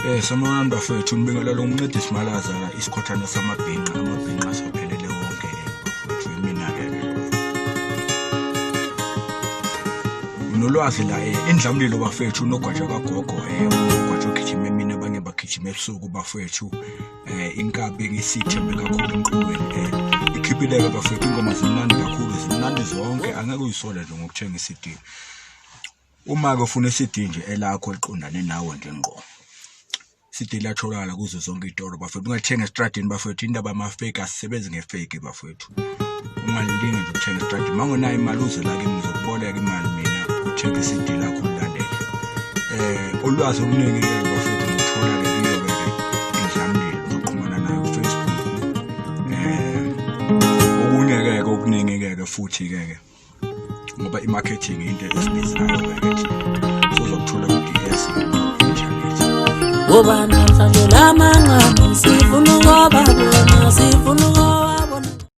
Sanibonani bafethu, ngibingelela umncedisi Malaza la, isikhothane samabhinqa, amabhinqa asaphelele wonke ke bafethu, imina-ke ke lo. Nginolwazi la indlamlilo bafethu, unogwaja kagogo, unogwaja ogijima emini, abanye bagijima ebusuku bafethu. Inkabi engisithembe kakhulu emculweni, ikhiphileke bafethu, ingoma zimnandi kakhulu, zimnandi zonke, angeke uyisole nje ngokuthenga i-CD. Uma-ke ufuna i-CD nje elakho liqondane nawe nje ngqo, CD liyatholakala kuzo zonke iy'tolo bafethu, ungalithenga esitradini bafethu, indaba yama-fake, asisebenzi nge-fake bafethu. Ungalilingi nje ukuthenga esitradini, uma ungenayo imali uze la kimi, ngizokuboleka imali mina, uthenge i-CD lakho ulilalele. Ulwazi oluningi-ke bafethu ngithola-ke kuyo-ke Indlamlilo, uzoxhumana nayo ku-Facebook. Okunye-ke ke okuningi-ke ke futhi-ke ke ngoba i-marketing into esibizayo ke thina, sozokuthola ku-DS internet. Ngoba namhlanje la.